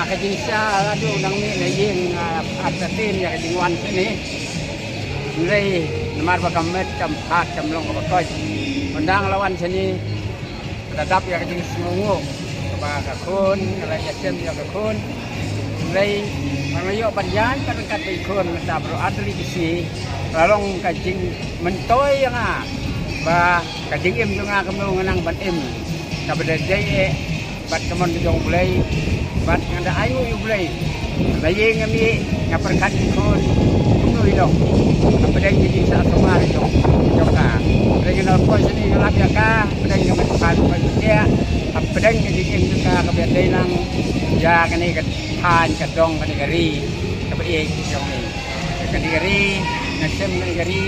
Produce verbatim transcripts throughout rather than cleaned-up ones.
Ka jingshisha la dei nang mih na ïing, ah, artatien ïa ka jingwan shane. Hynrei namar ba ka met kam pat kam long kaba koit. Ynda nga la wan shane, ka dap ïa ka jingsngewnguh kaba ka khun, nga la ïashem ïa ka khun. Hynrei ba nga ïoh ban ïaid bad ryngkat bad i khun mynta baroh artylli ki sngi, la long ka jingmyntoi ïa nga ba ka jingim jong nga kumno nga nang ban im kaba dei dei eh bad ka mon ka jong U Blei, bad nga da ainguh ïa U Blei. Nga ïeng nga mih, nga pyrkhat ïa ki khun kumno i long. Hapdeng ka jingsah sumar jong, jong ka. Hynrei nga poi shane nga lap ïa ka, hapdeng ka met ka phad ka poi ka tiah, hapdeng ka jingim jong ka kaba ïadei lang ïa kane ka thaiñ ka dong kane ka ri kaba ïeit jong ngi. Kane ka ri, nga shem kane ka ri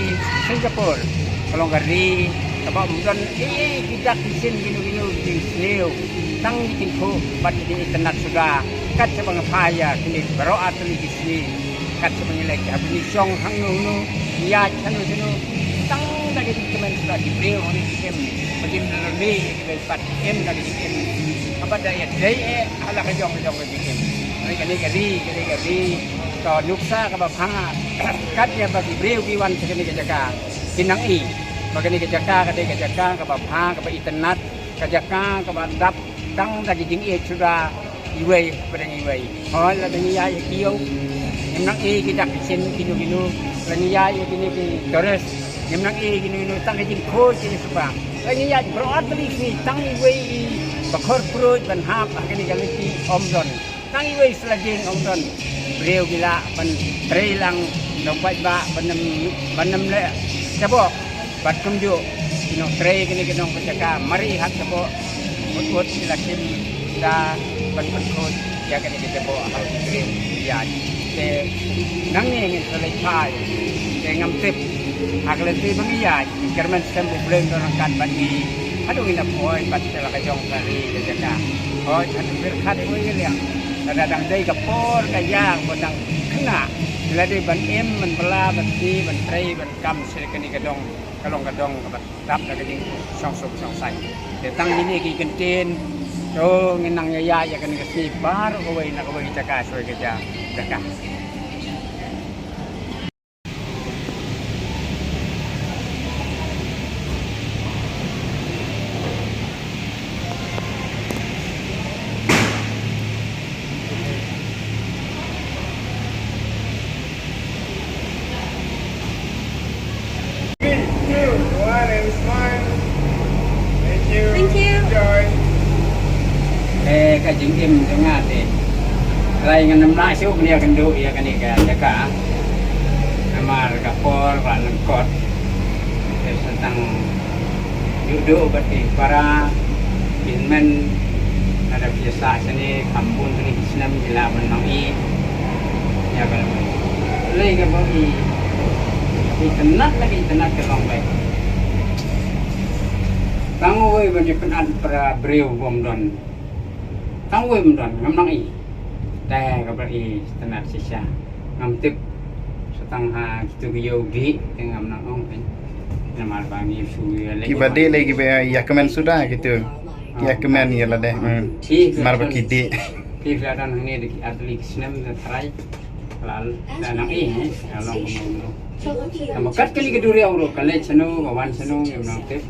Singapore. Ka long ka ri kaba ym don ei ei ki dak ki shin kino kino ki jingsniew. Tang ki jingkhuh bad ki jingitynnat suda. Kat shaba nga phai ïa kine baroh artylli ki sngi. Kat shaba ngi leit ha ba ngi shong hangno hangno, ïaid hangno hangno. Tang da ki jingkmen suda ki briew hangne ki shem. Ba kin lynti ïa ki briew pat im da ki jingim. Haba da ïadei eh ha la ka jong ka jong ka jingim. Kane ka ri, kane ka ri. Ka nuksa kaba bha. Kat ïa ba ki briew ki wan sha kane ka jaka, ki nang i ba kane ka jaka ka dei ka jaka kaba bha, kaba itynnat, ka jaka kaba dap tang da ki jingïeit suda iwei hapdeng iwei. Hooid, lada ngi ïaid ïa ki ïew, ngim nang i ki dak ki shin kino kino. Lada ngi ïaid ïa kine ki tourist, ngim nang i kino kino, tang ka jingkhuid ka jingsuba. Lada ngi ïaid baroh artylli ki sngi, tang iwei i ba khor pruid ban hap ha kane ka lynti ym don. Tang iwei sla jing ym don. Briew ki lah ban trei lang, dang paidbah ban ym, ban ym leh jaboh. Bad kumjuh ki nongtrei kine ki nong ka jaka, mar i hat jaboh, ut ut ki la shim da ban pynkhuid ïa kine ki jaboh ha ki briew ki ïaid. Te nangne ngin sa leit phai, te ngam tip ha ka lynti ba ngi ïaid, ki kyrmen skhem U Blei un don ryngkat bad ngi. Haduh ngin ïa poi pat sha la ka jong ka ri ka jaka. Hooid, haduh pyrkhat oi ka liang. Lada dang dei ka por ka ïa ba dang khynnah, la dei ban im, ban bylla, ban die, ban trei, ban kam sha kane ka dong, ka long ka dong kaba dap da ka jingshong suk shong saiñ. Te tang kine ki kyntien, to ngin nang ïa ïa ïa kane ka sngi baroh kawei na kawei ka jaka sha kawei ka ja-, jaka. Three, two, one, and smile. Thank you. Thank you. Enjoy. Eh, ka jingim jong nga te. Trai ngan ym lah shuh ban ïakynduh ïa kane ka jaka. Namar ka por ba lyngkot. Te sa tang ïuh duh bad ki para, ki hynmen, lada phi sah shane, kham bun tylli ki snem, ki lah ban nang ïeh. Ïa ka lei ka ba i, itynnat la ki itynnat ka long bai. Tang uwei ban ïa pynat para briew bym don. Tang uwei bym don, ngam nang ïeh. Te ka ba i itynnat shisha. Ngam tip. Sa tang ha kitu ki ïew dih, te ngam nang ong pyn. Namar ba ngi shu ïa leh. Kiba dih lei kiba ïakmen suda kitu. Ki ïakmen ïa lade. Hmm. Mar ba ki dih. Ki la don hangne da ki artylli ki snem da trai. Lal da nang ïeh, eh, long kumno. Namar kat kane ka duriaw ruh ka leit shano, ka wan shano, ngim nang tip.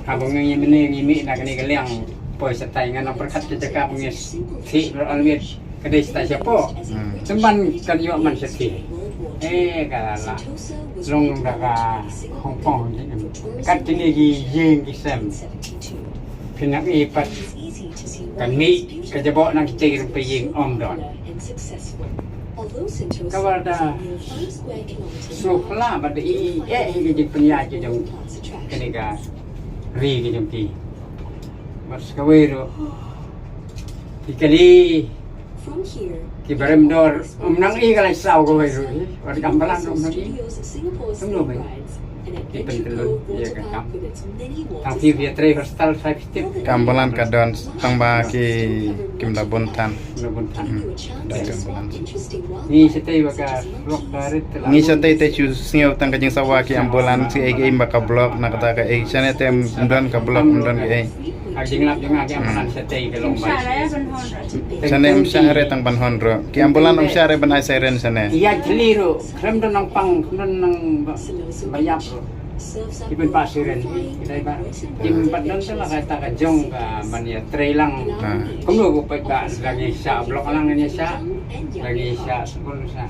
Haba ngi mane ngi mih na kane ka liang poi shatai, ngan nang pyrkhat ka jaka ba ngi sih ruh alwit. Ka dei shatai shapoh. Hmm. Tymmen kan ïoh man shatai. Eh, ka la long da ka Hong Kong ni. Kat kine ki ïing ki sem. Phin nang ïeh pat kan mih ka jaboh na ki jaka ruh phi ïeng ym don. Ka war da shu pla ba da i, eh, i ki jingpynïaid ki jong kane ka ri ki jong ki. Bad sa kawei ruh ki kali ki barim dor, ym nang ïeh ka lai saw kawei ruh, eh. Wat kam balan ym nang ïeh. Ym nang ïeh. Ki pyntyllun ïa ka kam. Tang phi ïa trei hostel sa phi tip. Ka ambulance ka don tang ba ki kim da bun than. Kim da bun than. Hmm. Don ka ambulance. Ngi shatei ba ka lok ka rit la. Ngi shatei te shu sngew tang ka jingsawa ki ambulance ki ei ki ei ba ka block na kata ka ei. Shane te ym don ka block, ym don ka ei. Ka jinglap jong nga ki ambulance shatei ka long bai. Shane ym shah re tang ban hon ruh. Ki ambulance ym shah re ban ai siren shane. Ïa jli ruh, khlem don nang pang, khlem don nang ba-, ba ïap ruh. Ki pynpah siren, ki dei ba. Kim pat don te la kata ka jong ka ban ïa trei lang. Kumno ba peit ba la ngi shah block lang ngi shah. La ngi shah sbun shah.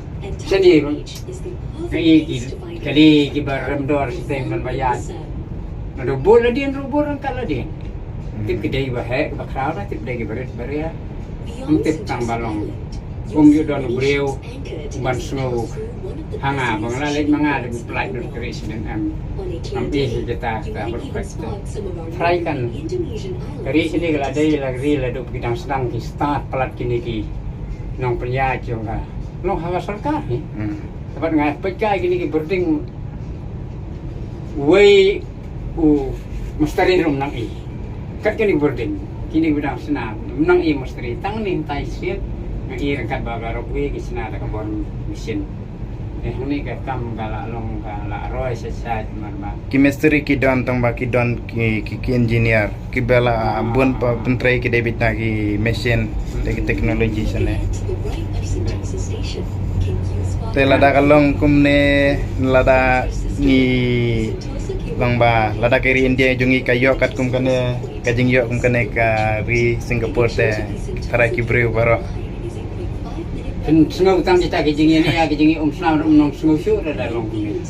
Shane ruh. Ka i ki, ka dei ki ba rem dor shatei ban ba ïaid. Naduh bud la dien ruh bud ryngkat la dien. Tip ki dei ba heh, ki ba khraw, tip dei ki ba rit ba ria. Ym tip tang ba long. Ym ju don u briew u ban sngew ha nga ba nga la leit ma nga da ki pynlait lut ka ri sdang em. Ngam ïohi kita kita ba ruh ka kita. Trai kan ka ri sdang ka la dei la ri la duk ki dang sdang ki stad palat kine ki nongpynïaid jong ka. Long ha ka sorkar ni. Tabat nga peit kai kine ki bording wei u mustari rum nang i. Kat kini bording, kini bidang sna, nang i mustari tang ni tai sien, nang i rengkat ba garok wi ki sna da ka bor mesin. Eh, ni ka kam ka la long ka la roi sa sa mar ba. Ki mistri ki don tang ba ki don ki, ki, ki engineer, ki ba la bun pa pentrei ki debit na ki mesin, da ki teknologi sene. Te lada ka long kumne, lada ngi long ba, lada ka ri India jong ngi ka ïoh kat kum kane, ka jingïoh kum kane ka ri Singapore te, tharai ki briew baroh. Phin sngew tang kita ki jingïa ne ïa ki jingïa um snam um nong sngew shuh da da long kumne.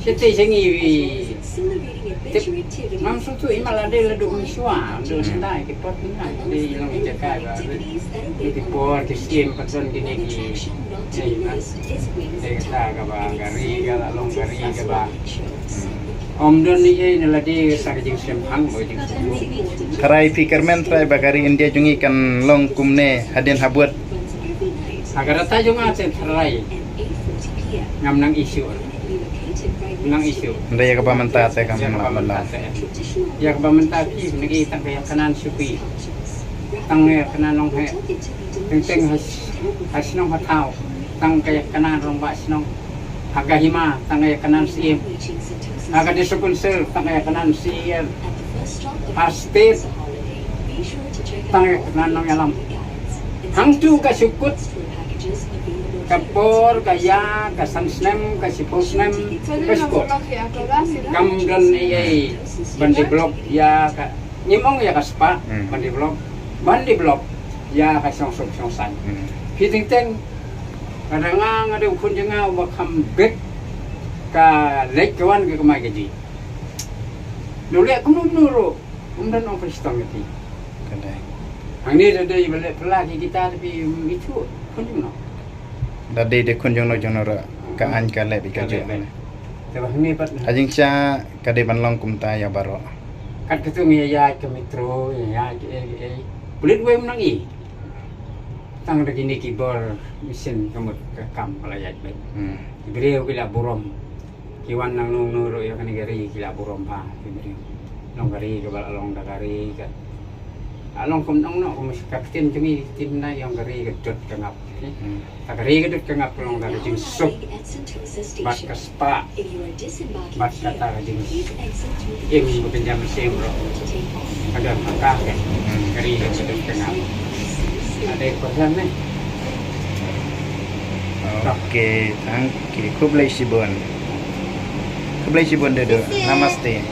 Sete jingïa wi tip. Mam sutu i mala de la du um shwa, du sendai ki pot ni na. De i long i jakai ba. Ki por ki siem patson ki ne ki. Ei na. De sa ka ba gari ka la long gari ka ba. Om don ni ei na la de sa ka jingsem hang ba jingsem. Tharai phi kyrmen tharai ba ka ri India jong ngi kan long kumne hadien habud. Ha ka rata jong nga te tharai. Ngam nang issue. Nang issue. Nda ïa ka ba mynta te kam. Ïa ka ba mynta te. Ïa ka ba mynta phi nang i tang ka ïa kanan shuki. Tang ïa kanan long he. Teng teng ha shnong ha thaw. Tang ka ïa kanan rong ba shnong. Ha ka hima tang ka ïa kanan siem. Ha ka district council tang ka ïa kanan siem. Ha state tang ka ïa kanan nong ïalam. Hangtu ka shu kut ka por ka ïa ka san snem ka shiphew snem ka shu kut. Kam don ei ei ban develop ïa ka Ngim ong ïa ka spah ban develop, ban develop ïa ka shongsuk shongsaiñ. Phi teng teng ka dang nga nga dei u khun jong nga uba kham bit ka leit ka wan ka kamai ka jih. Nuleh kumno kumno ruh um don ong Khristan ïa phi. Hangne da dei ba leh pla ki kita da phi itu khun jong no. Da dei de khun jong no jong no ruh ka aiñ ka leh bad ka juh. Te ba hangne pat. Ha jingshisha ka dei ban long kumta ïa baroh. Kat katu ngi ïa ïaid ka metro, ïa ïaid ei ei. Pulit wei um nang i. Tang da kine ki bor mesin ka mut ka kam ka la ïaid beit. Ki briew ki la burom. Ki wan nangno nangno ruh ïa kane ka ri ki la burom bha ki briew. Long ka ri kaba la long da ka ri ka. La long kum nangno kum ka ktien jong ngi ktien na ïa ka ri ka dud ka ngap. Ta ka ri ka dud ka ngap ka long da ka jingsuk bad ka spah bad kata ka jingim ba kynja mynsiem ruh. Ka don ka ka ka ri ka dud ka ngap. Ada persen ne. Okay, thank you. Khublei shibun. Khublei shibun Daduh. Namaste.